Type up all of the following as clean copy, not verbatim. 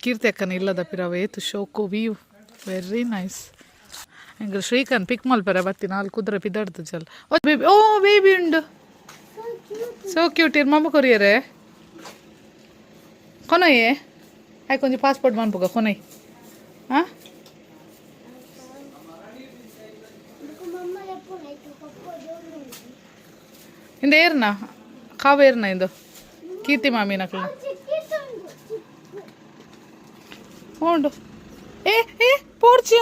ಕೀರ್ತಿ ಅಕ್ಕನ ಇಲ್ಲದ ಪಿರವ ಏತು ಶೋಕು ವ್ಯೂ ವೆರಿ ನೈಸ್. ಎಂಕಲ್ ಶ್ರೀಕಾಂತ್ ಪಿಕ್ ಮಲ್ಪೆರೆ ಬತ್ತಿ ನಾಲ್ ಕುದುರೆ ಪಿದಡ್ದು ಜಲ್. ಓ ಬೇಬಿ, ಓ ಬೇಬಿ ಉಂಡು. So cute. ಇರ್ ಮಮ್ಮ ಕೊರಿಯರೆ ಕೊನೊಯೆ ಆಯ್ ಕೊಂಚ ಪಾಸ್ಪೋರ್ಟ್ ಮನ್ಪುಗ ಕೊನೊಯ್ ಹಾಂ. ಇಂದ ಏರ್ನ ಕಾವು ಏರ್ನ ಇಂದು ಕೀರ್ತಿ ಮಾಮಿನಕ್ಲ ಉಂಡು. ಏ ಏ ಪೋರ್ಚಿಯ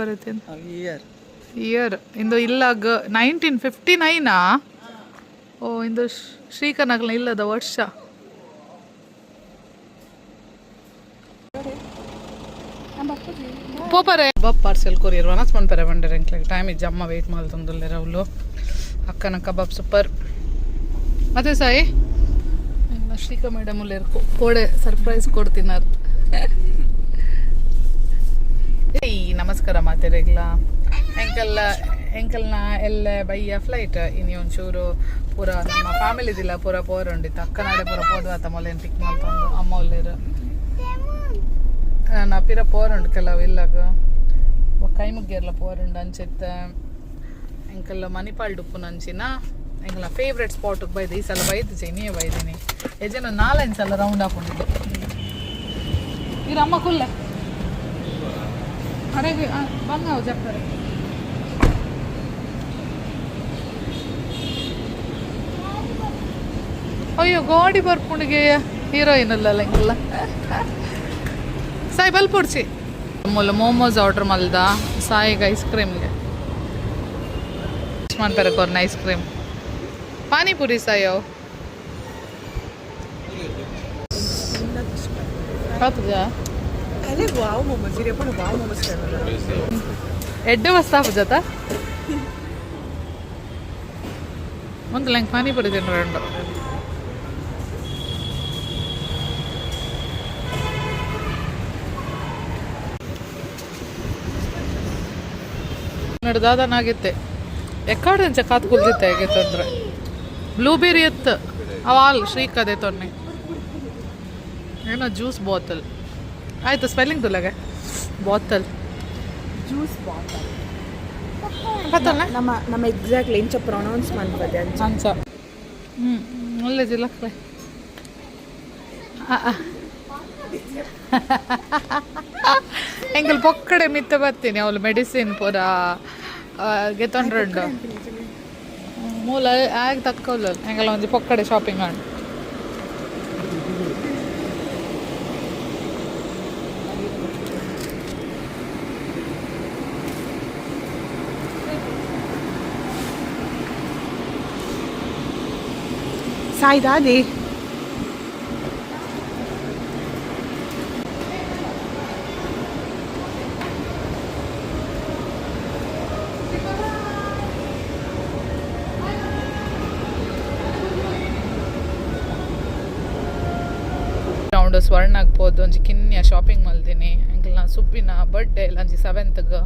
ಬರುತ್ತೆ. ಇಯರ್. ಇಯರ್ ಇಂದು ಇಲ್ಲಾಗ 1959ಆ. ಓ, ಇಂದು ಶ್ರೀಕನಗ್ಲ ಇಲ್ಲದ ವರ್ಷ. ಪೋಪರೆ ಕಬಾಬ್ ಪಾರ್ಸೆಲ್ ಕೊರಿಯರ್ ವನಸ್ ಮನ್ಪೆರೆ ಬಂಡೆರ್. ಎಂಕ್ಲೆಗ್ ಟೈಮ್ ಇಜ್ಜಿ, ಅಮ್ಮ ವೆಯ್ಟ್ ಮಲ್ತೊಂದುಲ್ಲೆರ್ ಅವ್ಲು. ಅಕ್ಕನ ಕಬಾಬ್ ಸೂಪರ್. ಮತ್ತೆ ಸಾಯಿ ಎಂಕ್ಲ ಶ್ರೀಕಾ ಮೇಡಮ್ ಉಲ್ಲೆರ್, ಕೋಡೆ ಸರ್ಪ್ರೈಸ್ ಕೊಡ್ತಿನಾರ್. ಏಯ್, ನಮಸ್ಕಾರ ಮಾತೆರೆಗ್ಲ. ಎಂಕಲ್ಲ ಎಂಕಲ್ನ ಎಲ್ಲ ಬಯ್ಯ ಫ್ಲೈಟ್. ಇನಿ ಒಂಚೂರು ಪೂರ ನಮ್ಮ ಫ್ಯಾಮಿಲಿದಿಲ್ಲ ಪೂರ ಪೋರುಂಡಿತ್ತು. ಅಕ್ಕನಾಡೆ ಪೂರ ಪೋದು ಆತ ಮೊಲೇನ್ ಪಿಕ್ ಮಲ್ತೊಂದು ಅಮ್ಮ ಉಲ್ಲೆರ್. ನಾನು ಪಿರ ಪೋರುಂಡು ಕೆಲವು ಇಲ್ಲಾಗ ಕೈ ಮುಗ್ಗಿರ್ಲ ಪೋರುಂಡು. ಅಂಚಿತ್ತ ಎಂಕಲ್ಲ ಮಣಿಪಾಲ್ ಡುಪ್ಪುನಂಚಿನ ಎಂಕಲ್ನ ಫೇವ್ರೆಟ್ ಸ್ಪಾಟಿಗೆ ಬೈದು. ಈ ಸಲ ಬೈದು ಇನ್ನೇ ಬೈದಿನಿ. ಯಜನ ನಾಲೈದು ಸಲ ರೌಂಡ್ ಹಾಕೊಂಡಿದ್ದೆ. ಇರ ಅಮ್ಮ ಕುಲ್ಲೆ ಅರೆಗೆ ಬಂಗ ಜಪ್ಪರೆ. ಅಯ್ಯೋ, ಗಾಡಿ ಬರ್ಪುಂಡಿಗೆ ಹೀರೋಯಿನ್ ಅಲ್ಲ ಎಂಕಲ್ಲ. ಸಾಯಿ ಬಲ್ಪೊಡ್ಚಿ ಮೂಲ ಮೋಮೋಸ್ ಆರ್ಡರ್ ಮಲ್ದ. ಸಾಯಿಗೆ ಐಸ್ ಕ್ರೀಮ್ಗೆ ಮನ್ಪೆರೆ ಕೊರ್ನ ಐಸ್ ಕ್ರೀಮ್ ಪಾನಿಪುರಿ. ಸಾಯಿ ಅವು ಆತುಜಾ? ವಾವ್ ಮೊಮೋಸ್ ಇರಪ್ಪ, ವಾವ್ ಮೊಮೋಸ್. ಎಡ್ಡೆ ಮಸ್ತ್ ಆಪುಜತ. ಒಂದು ಲಂಗ್ ಪಾನಿಪುರಿ ತಿನ್ರೆ ಉಂಡು. ನೋಡು, ದಾದನಾಗಿತ್ತೆ ಎಕ್ಕಾಡು ಅಂಚ ಕಾತ್ ಕುಲ್ದಿತ್ತೆ. ಹೇಗೆ ತೊಂದ್ರೆ ಬ್ಲೂಬೆರಿ ಎತ್ತು ಅವಾಲ್ ಶ್ರೀಕದೆ ತೊನ್ನೆ ಏನೋ ಜ್ಯೂಸ್ ಬಾಟಲ್ ಆಯ್ತು. ಸ್ಪೆಲ್ಲಿಂಗ್ ತುಲಗೆ ಬಾಟಲ್. Juice bottle. ಪತ್ತಲ್ಲ. ನಮ್ಮ ನಮ್ಮ ಎಕ್ಸಾಕ್ಟ್ಲಿ ಇಂಚ ಪ್ರೊನೌನ್ಸ್ ಮಾಡ್ಬೋದು ಅಂಚ. ಅಂಚ ಹ್ಞೂ ಒಳ್ಳೆ ಜಿಲ್ಲಕ್ಲೆ. ಎಂಕಲ್ ಪೊಕ್ಕಡೆ ಮಿತ್ತ ಬರ್ತೀನಿ. ಅವಳು ಮೆಡಿಸಿನ್ ಪೂರ ಗೆತೊಂಡ್ರುಂಡು. ಮೂಲ ಆಗ ತಕ್ಕೊಲ್ಲ. ಎಂಕಲ್ ಒಂಜಿ ಪೊಕ್ಕಡೆ ಶಾಪಿಂಗ್ ಮಾಡಿ. ಸಾಯಿ ದಾದಿ. ರೌಂಡ್ ಸ್ವರ್ಣಗ್ ಪೋದು ಒಂಜಿ ಕಿನ್ಯ ಶಾಪಿಂಗ್ ಮಲ್ದಿನಿ. ಎಂಕಲ್ನ ಸುಬ್ಬಿನ ಬರ್ಡೇ ಒಂಜಿ ಸೆವೆಂತ್ಗ್.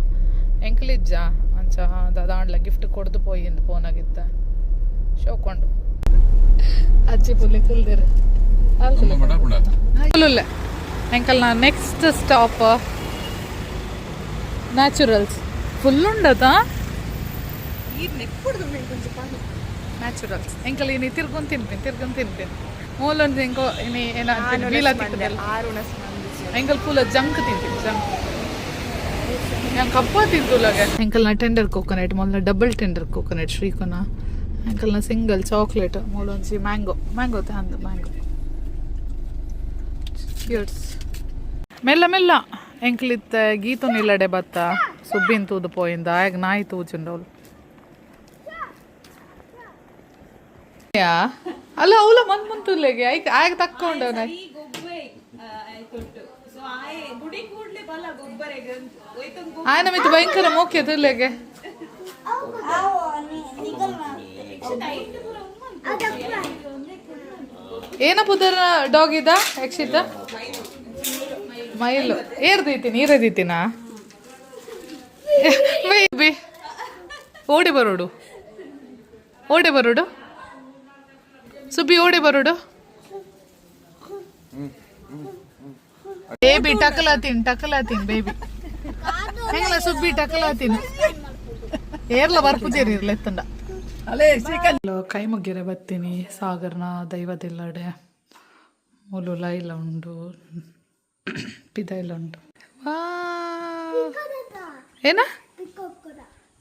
ಎಂಕಲ್ ಇಜ್ಜ ಅಂಚ ದಾದಾಂಡ್ಲ ಗಿಫ್ಟ್ ಕೊಡ್ದು ಪೋಯಿ ಇಂದ್ ಪೋನಾಗಿತ್ತ. ಶೋಕೊಂಡು ಅಜ್ಜಿ ಪುಲ್ಲಿ ಕುಲ್ದಿರು. ಕುಲ್ಲುಲ್ಲೆ. ಎಂಕಲ್ನ ನೆಕ್ಸ್ಟ್ ಸ್ಟಾಪ್ ನ್ಯಾಚುರಲ್ಸ್. ಫುಲ್ ಉಂಡತಾ. ನ್ಯಾಚುರಲ್ಸ್ ಎಂಕಲ್ ಇನಿ ತಿರ್ಗೊಂದು ತಿನ್ಪಿನ್, ತಿರ್ಗೊಂದು ತಿನ್ಪಿನ್. ಮೂಲೊಂದು ಎಂಕೋ ಇನಿ ಏನ ಬೀಲ ತಿಕ್ಕದಲ್ಲ. ಆರು ಉಣಸ್ ಮಂದಿ. ಎಂಕಲ್ ಪೂಲ ಜಂಕ್ ತಿಂತೀನಿ, ಜಂಕ್. ഞാൻ ಕಪ್ಪ ತಿಂತುಲಾಗ. ಎಂಕಲ್ನ ಟೆಂಡರ್ ಕೋಕೋನಟ್ ಮೊದಲ, ಡಬಲ್ ಟೆಂಡರ್ ಕೋಕೋನಟ್ ಶ್ರೀಕೊನ. ಎಂಕಲ್ನ ಸಿಂಗಲ್ ಚಾಕ್ಲೇಟ್. ಮೂಲೊಂಜಿ ಮ್ಯಾಂಗೋ, ಮ್ಯಾಂಗೋ ಅಂದು ಮ್ಯಾಂಗೋ. ಚಿಯರ್ಸ್. ಮೆಲ್ಲ ಮೆಲ್ಲ. ಎಂಕ್ಲಿತ್ತ ಗೀತು ನಿಲ್ಲಡೆ ಬತ್ತ ಸುಬ್ಬಿನ್ ತೂದು ಪೋಯಿಂದ. ಆಗ ನಾಯಿ ತೂಜುಂಡವಳು. ಯಾ ಅಲ್ಲ, ಅವಳ ಮಂದ್ ಮುಂತುಲ್ಲೆಗೆ ಐಕ್ ಆಗ ತಕ್ಕೊಂಡವನ. ಆಯನ ಮಿತ್ತು ಭಯಂಕರ ಮೋಕ್ಯ ತುಲ್ಲೆಗೆ. ಏನ ಪುದರ್ ಡಾಗ್ ಇದ ಯಕ್ಷಿತ? Mile ಏರ್ದೀತೀನಿ, ನೀರದೀತಿನ baby. ಓಡಿ ಬರೋಡು, ಓಡಿ ಬರೋಡು. ಸುಬ್ಬಿ ಓಡೆ ಬರೋಡು. ಬೇಬಿ ಟಕಲಾತೀನಿ ಟಕಲಾತೀನಿ ಬೇಬಿ. ಹೆಂಗಲ ಸುಬ್ಬಿ ಟಕಲಾತೀನಿ. ಏರ್ಲ ಬರ್ಪುಜೇರಿ ಇರ್ಲೆತ್ತಂಡ. ಕೈ ಮುಗ್ಗಿರೆ ಬತ್ತೀನಿ ಸಾಗರ್ನ ದೈವದಿಲ್ಲಡೆ. ಮೂಲು ಲೈಲ ಉಂಡು, ಪಿದ ಇಲ್ಲ ಉಂಡು. ವಾ, ಏನ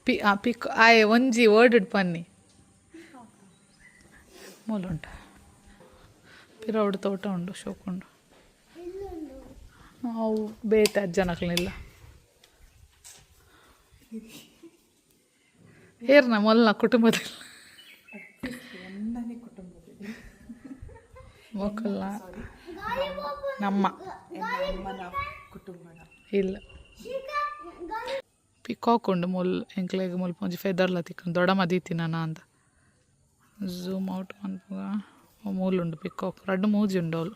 ಪಿ ಆ ಪಿಕ್ ಆಯ್ ಒಂಜಿ ವರ್ಡ್ ಪನ್ನಿ. ಮೂಲುಂಟು, ಪಿರೌಡು ತೋಟ ಉಂಡು, ಶೋಕ್ ಉಂಡು. ಅವು ಬೇತೆ ಅಜ್ಜನಕ್ಲಿಲ್ಲ. ಏರ್ನ ಮೊಲ್ನ ಕುಟುಂಬದಲ್ಲಿ ಮೊಕ್ಕಲ್ನ ನಮ್ಮ ಇಲ್ಲ. ಪಿಕಾಕ್ ಉಂಡು ಮುಲ್. ಎಂಕ್ಲೆಗ್ ಮುಲ್ಪ ಒಂಜಿ ಫೆದರ್ಲ ತಿಕ್ಕುಂಡು. ದೊಡ ಮದೀತಿನ ಅಂದ. ಝೂಮ್ ಔಟ್ ಮನ್ಪುಗ. ಮೂಲುಂಡು ಪಿಕಾಕ್. ರಡ್ಡ್ ಮೂಜಿ ಉಂಡು ಅವ್ಲು.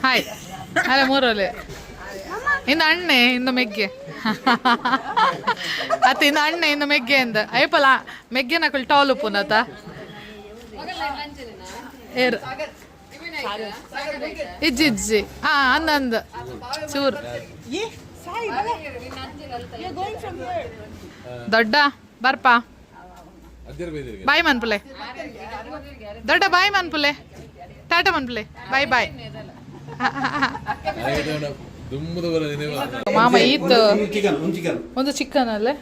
ಹಾಯ್ ಅಲ್ಲ ಮೂರಲೆ. ಇನ್ನು ಅಣ್ಣೆ ಇನ್ನು ಮೆಗ್ಗೆ ಅತ್ತ. ಇನ್ನು ಅಣ್ಣೆ ಇನ್ನು ಮೆಗ್ಗೆ ಅಂದ. ಅಯ್ಯಪ್ಪಲ ಮೆಗ್ಗೆ ನಕಲ್ ಟಾಲ್ ಉಪ್ಪುನತ. ಏರ್ ಇಜ್ಜಿ ಇಜ್ಜಿ. ಹಾ, ಅಂದ ಅಂದ ಚೂರು ದೊಡ್ಡ ಬರ್ಪ. ಬಾಯ್ ಮನ್ಪುಲೆ ದೊಡ್ಡ, ಬಾಯ್ ಮನ್ಪುಲೆ, ಟಾಟಾ ಮನ್ಪುಲೆ, ಬಾಯ್ ಬಾಯ್. ಮಾಮ ಈತ್ ಒಂದು ಚಿಕನ್ ಅಲ್ಲೇ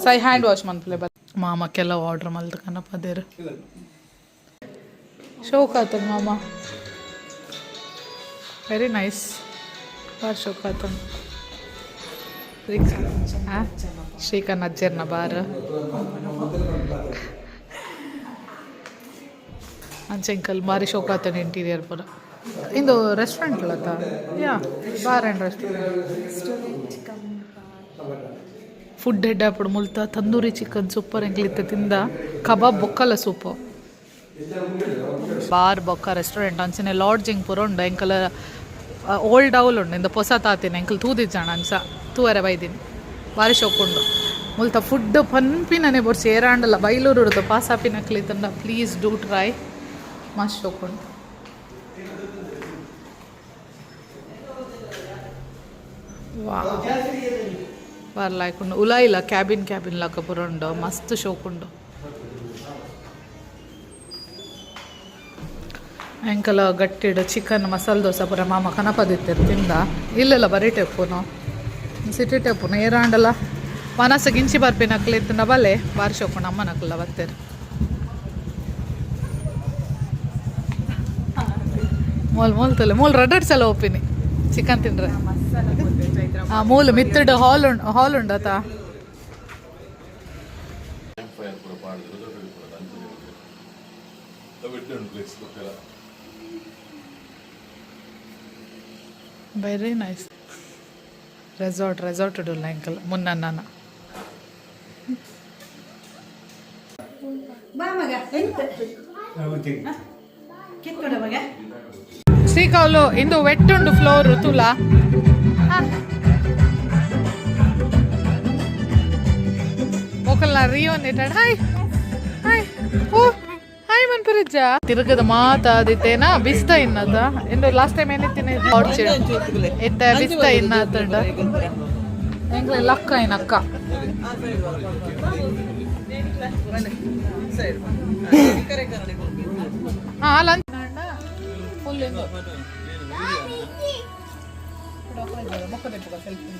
ಸೈ ಹ್ಯಾಂಡ್ ವಾಶ್ ಮನ್ಪುಲೆ. ಬ ಮಾಮ ಕೆಲವು ಆರ್ಡರ್ ಮಲ್ತ ಕನಪದೇರು. ಶೋಕ್ ಆತದ ಮಾಮ. ವೆರಿ ನೈಸ್, ಬಾರ್ ಶೋಕ್ ಆತದ. ಶ್ರೀಕಾಂತ್ ಅಜ್ಜರ್ನ ಬಾರ್. ಅಂಚೆಂಕಲ್ ಬಾರಿ ಶೋಕ್ ಆತನ ಇಂಟೀರಿಯರ್ ಪೂರ. ಇಂದು ರೆಸ್ಟೋರೆಂಟ್ ಲತ? Yeah, bar and restaurant. Food ಹೆಡ್ ಆಪುಡು ಮುಲ್ತ. Tandoori chicken super. ಎಂಕ್ಲಿತ್ತೆ ತಿಂದ ಕಬಾಬ್ ಬೊಕ್ಕಲ ಸೂಪರ್. ಬಾರ್ ಬೊಕ್ಕ ರೆಸ್ಟೋರೆಂಟ್ ಅಂಚನೆ ಲಾಡ್ಜಿಂಗ್ ಪೂರ ಉಂಡು. ಎಂಕಲ ಓಲ್ಡ್ ಅವಲ್ ಉಂಡು. ಇಂದ ಪೊಸ ತಾತಿನ ಎಂಕಲ್ ತೂದಿಜ್ಜಾಣ. ಅಂಚ ತೂವರೆ ಬೈದಿನಿ. ಬಾರಿ ಶೋಕ್ ಉಂಡು ಮುಲ್ತ. ಫುಡ್ ಪನ್ಪಿನನೆ ಬೊರ್ಚಿ. ಏರಾಂಡಲ ಬೈಲೂರು ಪಾಸ್ ಆಪಿನಕ್ಲಿತ್ತಂಡ ಪ್ಲೀಸ್ do try. ಮಸ್ತ್ ಶೋಕ್ ಉಂಡು. ವಾ, ಬಾರ್ ಲಾಯ್ಕ್ ಉಂಡು. ಉಲ ಇಲ್ಲ ಕ್ಯಾಬಿನ್ ಕ್ಯಾಬಿನ್ ಲಾಕ ಪೂರ ಉಂಡು. ಮಸ್ತ್ ಶೋಕ್ ಉಂಡು. ಎಂಕಲ ಗಟ್ಟಿಡ್ ಚಿಕನ್ ಮಸಾಲೆ ದೋಸೆ ಪೂರ ಮಾಮ ಕನಪದಿತ್ತೆರ್. ತಿಂದ ಇಲ್ಲೆಲ್ಲ ಬರೀ ಟೆಪ್ಪುನು ಸಿಟಿ ಟೆಪ್ಪುನು. ಏರಾಂಡಲ ಮನಸ್ಸು ಗಿಂಚಿ ಬರ್ಪಿನಕ್ಲು ಇತ್ತಂಡ ಬಲ್ಲೆ. ಬಾರಿ ಶೋಕುಂಡು. ಅಮ್ಮನಕ್ಲ ಬತ್ತೆರ್. ಮೋಲ್ ಮೋಲ್ ತಲೆ ಮೂಲ್ ರಡ್ಡ್ ಸಲ ಒಪ್ಪಿನಿ ಚಿಕನ್ ತಿಂಡ್ರೆ. ಆ ಮೂಲು ಮಿತ್ತಡ್ ಹಾಲ್ ಉಂಡು, ಹಾಲ್ ಉಂಡತ. ಫೈರ್ ಪೂರ ಪಾಡ್ದು ಪೂರ ಅಂಚನೆ ಉಂಟು ಪ್ಲೇಸ್ ಗೊತ್ತಿಲ್ಲ. Very nice resort. ರೆಸಾರ್ಟ್ ಇಡಲ್ಲ ಅಂಕಲ್ ಮುನ್ನ ನಾನು. ಶ್ರೀಕಾಲು ಇಂದು ವೆಟ್ಟುಂಡು ಫ್ಲೋರ್ ತುಲಾ. ಮೊಕಲ್ನ ರಿಯೋನ್ ಇಟ್ಟಾಡ್. ಹಾಯ್ ಹಾಯ್, ಓ ಹಾಯ್ ಮನ್ಪುರಿಜ್ಜ. ತಿರುಗದ ಮಾತಾದಿತ್ತೇನ ಬಿಸ್ತ ಇನ್ನದ. ಇಂದು ಲಾಸ್ಟ್ ಟೈಮ್ ಏನಿತ್ತೀನಿ ಆರ್ಚಿಡ್ ಇತ್ತೆ ಬಿಸ್ತ ಇನ್ನಾತಂಡ. ಎಂಕ್ಲೆ ಲಕ್ಕ ಇನ್ ಅಕ್ಕ. ಹಾ, ಲಂಚ್ ಫುಲ್. ಸೆಲ್ಫಿ.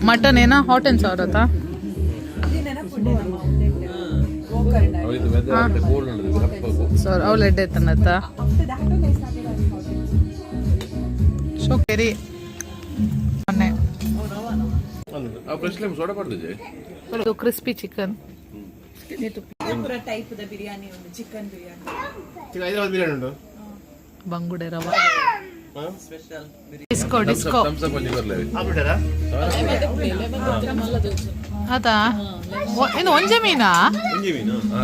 ಮಟನ್ ಏನಾ ಹಾಟ್ ಅಂಡ್ ಸವರ್ ಅತಾ. ಅವಿದು ವೆದರ್ ಕೋಲ್ಡ್ ಉಂಟು ಕಪ್ಪ. ಸರ್ ಅವ್ಳು ಎಡ್ಡೆ ತನ್ನತ್ತ ಶೋಕೇರಿ ಮೊನ್ನೆ. ಆ ಫ್ರೆಶ್ ಲೆಮನ್ ಸೋಡಾ ಪಡ್ದಿದೆ. ಇದು ಕ್ರಿಸ್ಪಿ ಚಿಕನ್. ಟೈಪ್ ಬಿರಿಯಾನಿ ಒಂದು ಚಿಕನ್ ಬಿರಿಯಾನಿ. ಹೈದರಾಬಾದ್ ಬಿರಿಯಾನಿ ಉಂಟು. ಬಂಗುಡೆ ರವಾ. Disco disco. Thumbs up ಒಂಜಿ ಬರ್ಲೆ. ಅದಾ ಇದು ಒಂಜೆ ಮೀನಾ?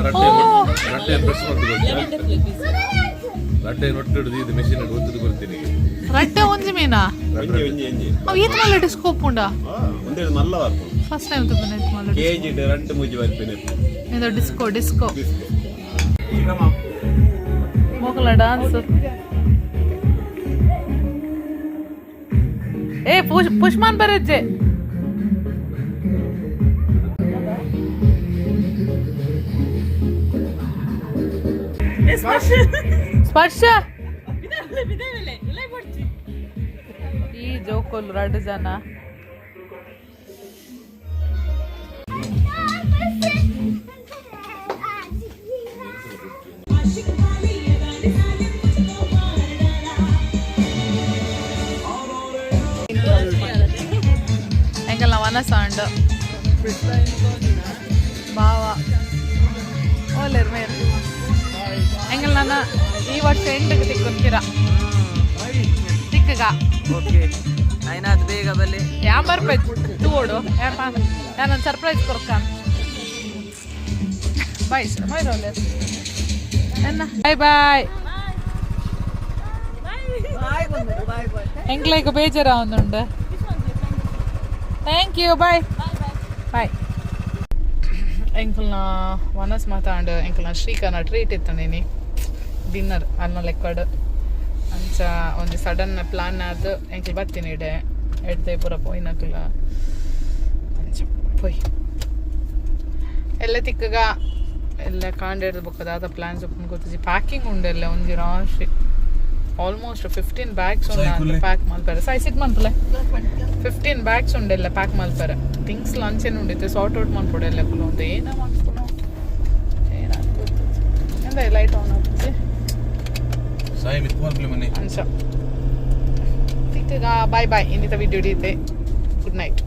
ರಟ್ಟೆ ರಟ್ಟೆ ಪ್ರೆಸ್ ಮಾಡ್ತು. ರಟ್ಟೆ ನೊಟ್ಟು ಹಿಡಿದು ಇದು ಮೆಷಿನ್ ಒತ್ತದು ಬರ್ತೀನಿ. ರಟ್ಟೆ ಒಂಜಿ ಮೀನಾ? ಒಂಜಿ ಒಂಜಿ ಒಂಜಿ. ಅವು ಈತ್ ಮಲ್ಲ ಡಿಸ್ಕೋ ಉಂಡಾ? ಒಂದೇಳು ಮಲ್ಲ ಬರ್ಪುಂಡು. ಫಸ್ಟ್ ಟೈಮ್ ತುಪ್ಪನ ಈತ್ ಮಲ್ಲ. ಕೆಜಿ ರಡ್ಡು ಮೂಜಿ ಬರ್ಪಿನ. ಇದು ಡಿಸ್ಕೋ ಡಿಸ್ಕೋ. ಮೊಗಲ ಡಾನ್ಸ್. ಏ ಪುಷ್ ಪುಷ್ಮಾನ್ ಬರಜ್ಜೆ. ಸ್ಪರ್ಶ. ಈ ಜೋಕೋಲ್ ಎರಡು ಜನ. ಎಂಕಲ್ನ ವನ ಸಾಂಡ್ ಬಾವ ಓಲೇರ್ ಮೇರ್. ಎಂಕಲ್ ನನ್ನ ಈ ವರ್ಷ ಎಂಟಕ್ಕೆ ತಿಕ್ಕೊಂತೀರ ತಿಕ್ಕಗ. ಓಕೆ, ಐನಾದ್ ಬೇಗ ಬಲ್ಲೆ. ಯಾ ಬರ್ಬೇಕು ತೂಡು. ಯಾಪ ನಾನೊಂದು ಸರ್ಪ್ರೈಸ್ ಕೊರ್ಕ. ಬಾಯ್ ಬಾಯ್ ರೋಲೆ. Bye bye. ಎಂಕ್ಲೈಕ್ ಬೇಜಾರ ಒಂದುಂಡು. Thank you, bye bye. ಎಂಕಲ್ನ ವನಸ್ ಮಾತಾಂಡ್. ಎಂಕಲ್ನ ಶ್ರೀಕರ್ನ ಟ್ರೀಟ್ ಇತ್ತಂಡಿನಿ ಡಿನ್ನರ್ ಅನ್ನ ಲೆಕ್ಕಡ್. ಅಂಚ ಒಂಜಿ ಸಡನ್ ಪ್ಲಾನ್ ಆದ್ ಎಂಕಲ್ ಬತ್ತೀನಿ ಇಡೆ ಎಡ್ದೆ ಪೂರ ಪೋಯಿನಕುಲ. ಅಂಚ ಪೋಯ್ ಎಲ್ಲ ತಿಕ್ಕಗ ಎಲ್ಲ ಕಾಂಡ್ ಬೊಕ್ಕ ದಾದ ಪ್ಲಾನ್ಸ್ ಉಪ್ಪುಂಡು ಗೊತ್ತಿಜಿ. ಪ್ಯಾಕಿಂಗ್ ಉಂಡೆಲ್ಲ ಒಂಜಿ ರಾಶಿ. ಆಲ್ಮೋಸ್ಟ್ 15 ಬ್ಯಾಗ್ಸ್ ಉಂಡು ಪ್ಯಾಕ್ ಮಲ್ಪರೆ. ಸಾಯಿ ಸಿಟ್ ಮನ್ಪುಲೆ. 15 ಬ್ಯಾಗ್ಸ್ ಉಂಡೆಲ್ಲ ಪ್ಯಾಕ್ ಮಲ್ಪರೆ. ಥಿಂಗ್ಸ್ ಲಂಚ್ ಏನು ಉಂಡಿತ್ತು ಸಾರ್ಟ್ ಔಟ್ ಮನ್ಪೊಡು ಎಲ್ಲ ಕುಲು. ಒಂದು ಏನ ಮನ್ಪುನು ಏನ ಗೊತ್ತಿಜಿ. ಎಂದ ಲೈಟ್ ಆನ್ ಆಗ್ತದೆ? ಸಾಯಿ ಮಿತ್ ಮಲ್ಪಲೆ ಮನೆ. ಅಂಚ ತಿಕ್ಕಗ, ಬಾಯ್ ಬಾಯ್. ಇನ್ನಿತ ವಿಡಿಯೋ ಹಿಡಿಯುತ್ತೆ. Good night.